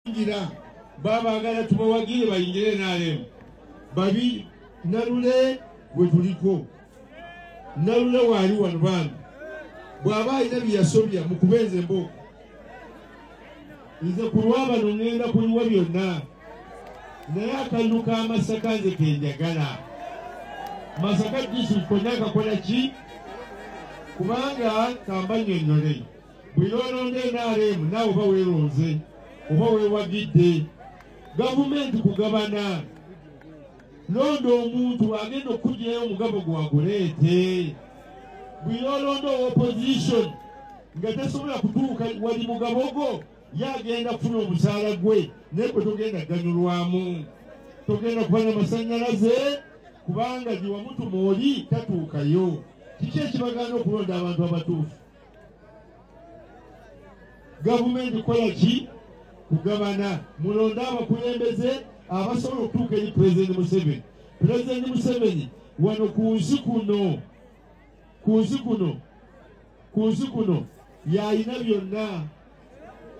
Ngira babagala tubawagire bayingire NRM babi Nalule gwe tuliko Nalule waali wano bambi bw'aba alina bye yasobya mukubenze embooko nze ku lwabano ŋŋenda kuliwa byonna naye akalulu ka Masaka nze ke njagala. Masaka district konna kakola ki? Kubanga kamba nnyonnyole buli lw'olonda NRM naawe oba weeronze oba weewagidde gavumenti kugabana. Londa omuntu agenda okugyayo omugabo gwaguleete. Buli lw'olonda opposition nga tasobola kutuuka wali mugabo gwo yagenda kufuna omusaala gwe naye gwe togenda ganyulwamu, togenda kuba n'amasannyalaze kubanga gye wamutuma oli tatuukayo. Kiki ekibagaana okulonda abantu abatuufu? Gavumenti kola ki? Kugabana. Mulonde abakulembeze abasobola okutuuka eri Pulezidenti Museveni. Pulezidenti Museveni wano ku nsi kuno, ku nsi kuno, ku nsi kuno yalina byonna.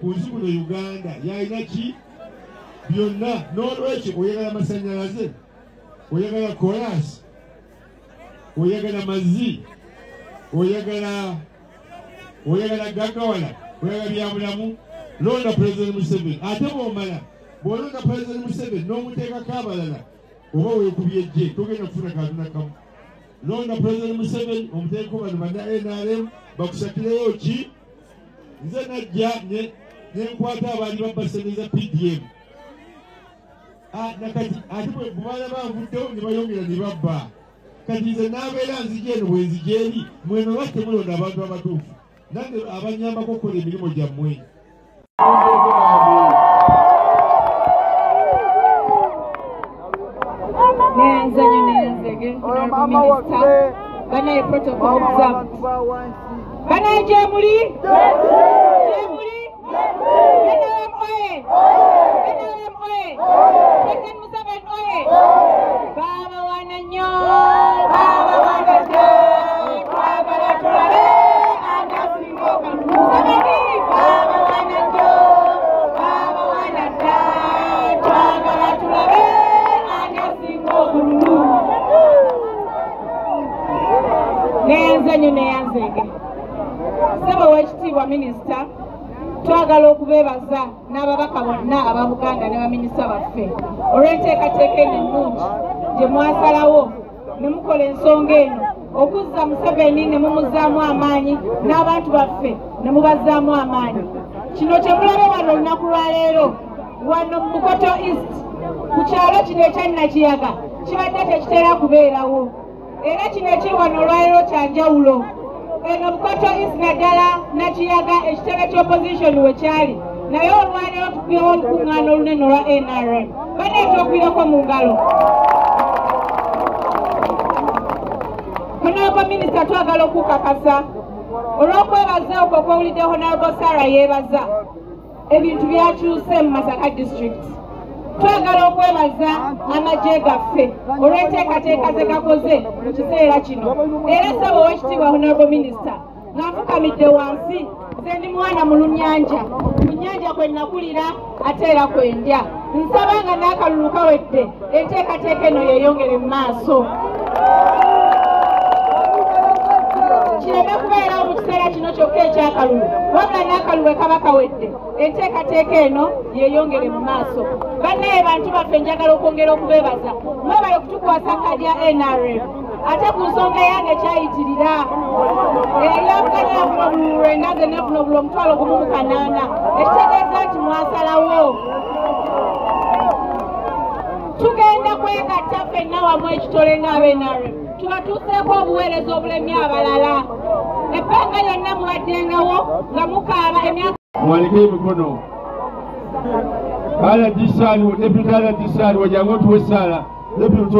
Ku nsi kuno Uganda yalina ki? Byonna. N'olwekyo oyagala amasannyalaze, oyagala kolansi, oyagala mazzi, oyagala gaggawala, oyagala byabulamu, londa Pulezidenti Museveni. Ate bw'omala bw'olonda Pulezidenti Museveni n'omuteekako abalala oba weekubye ejje togenda kufuna kantu na kamu. Londa Pulezidenti Museveni omuteekeko bano banna NRM bakusakireyo ki? Nze najja ne nkwata abaali babbaseneza PDM. Nakati ate bwe baala banvuddewo ne bayongera ne babba. Kati nze n'abeera nzija eno bwe nzija eri mweno lwaki temulonda abantu abatuufu nange abanyambako okukola emirimu gyammwe. Neyanza nnyo neyanzege Honorable Minister, banaye protocol observed. Banaye gye muli? Gye muli? NRM oye! NRM oye! President Museveni oye! Baabawaana nnyo, baabawaana dda, twagala tulabe agasinga okalulu. Museveni baabawaana nnyo, baabawaana dda, twagala tulabe agasinga obululu. Neyanza nnyo neyanzege. Ssebo ow'ekitiibwa minisita, twagala okubeebaza n'ababaka bonna aba Buganda ne baminisita baffe olw'enteekateeka eno ennungi gye mwasalawo ne mukola ensonga eno okuzza Museveni ne mumuzzaamu amaanyi n'abantu baffe ne mubazzaamu amaanyi. Kino kye mulabe wano olunaku lwa leero wano mu Bukoto East ku kyalo kino ekya Nakiyaga kibadde tekitera kubeerawo, era kino ekiri wano olwaleero kya njawulo. Eno Bukoto East naddala Nakiyaga ekitebe ky'opposition we kyali, naye olwaleero tukubyewo olukuŋŋaana olunene olwa NRM. Banneeta okubireko mu ngalo. Honorable Minister, twagala okukakasa olw'okwebaza okwo okwowulidde Honorable Sarah yeebaza ebintu byakyuse mu Masaka District. Twagala okwebaza amagye gaffe olw'enteekateeka ze gakoze mu kiseera kino. Era ssebo ow'ekitiibwa Honorable Minister, nga nfukamidde wansi, nze ndi mwana mu lunnyanja, mu nnyanja kwe nakulira ate era kwe ndya. Nsaba nga n'akalulu kawedde enteekateeka eno yeeyongere mu maaso. Kireme kubeerawo mu kiseera kino kyokka ekyakalulu, wabula n'akalulu bwe kaba kawedde enteekateeka eno yeeyongere mu maaso. Bannaye bantu baffe njagala okwongera okubeebaza, mwebale kutukwasa kkaadi ya NRM. Ate ku nsonga yange kyayitirira eyali avuganya yafuna obululu lwenda, nze nafuna obululu 1,800, ekitegeeza nti mwasalawo. Tugenda kwegatta ffenna wamu ekitole ng'aba NRM tubatuuseeko obuweereza obulemye abalala. Ebbanga lyonna mubaddengawo nga mukaaba emyaka. Muwanike emikono. RDC aliwo, Deputy RDC aliwo, jangu otuwe essaala. Deputy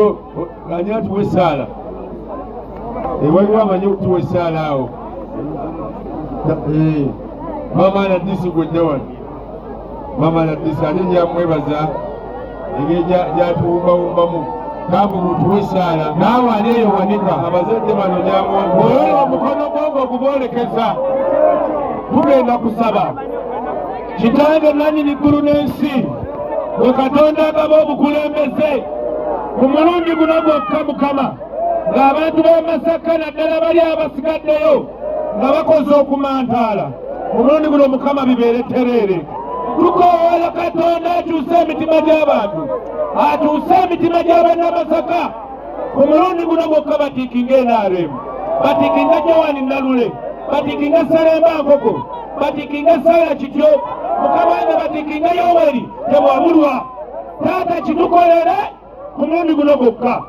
ani atuwa essaala? Waliwo amanyi okutuwa essaala awo. Mama RDC gwejja wano. Mama RDC ate gyamwebaza engeri gyatuwumbawumbamu. Kambugu tuwe essaala. Naawe ali eyo wanika. Abazadde bano gyamuwa. Bw'olaba omukono gwo ng'oguboolekeza, tugenda kusaba. Kitange nannyini ggulu n'ensi, bwe Katonda agaba obukulembeze ku mulundi guno gwokka, Mukama, ng'abantu b'e Masaka naddala bali abasigaddeyo nga bakoze okumantaala, omulundi guno Mukama bibeere tereere. Tukowoola Katonda akyuse emitima gy'abantu, akyuse emitima gy'Abannamasaka ku mulundi guno gwokka. Batiikinga NRM, batiikinga Joan Nalule, batiikinga Salemba Nkoko, batiikinga Sara Kityo, Mukama wange, batiikinga Yoweri Tebwabulwa. Taata, kitukolere ku mulundi guno gwokka,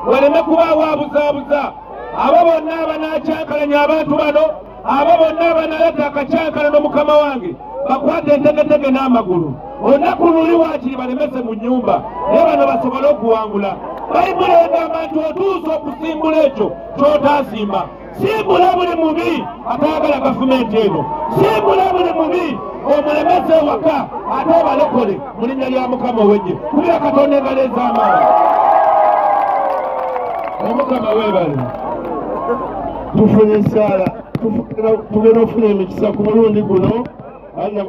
waleme kubaawo abuzaabuza. Abo bonna abanakyankalanya abantu bano, abo bonna abanaleeta akakyankalano, Mukama wange, bakwate entegetege n'amagulu. Olunaku luli waakiri balemese mu nnyumba, naye bano basobole okuwangula. Bayibuli egamba nti otuusa okusimbula ekyo ky'otaasimba. Simbula buli mubi atayagala gavumenti eno, simbula buli mubi omulemese ewaka, ate obalokole mu linnya lya Mukama ow'eggye. Kubira Katonda engalo ez'amaanyi. Omukama weebale. Tufunye esaala, tugenda okufuna emikisa ku mulundi guno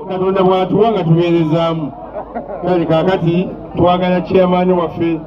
Katonda bw'atuwa nga tubeerezaamu. Kale kaakati twagala chairman waffe.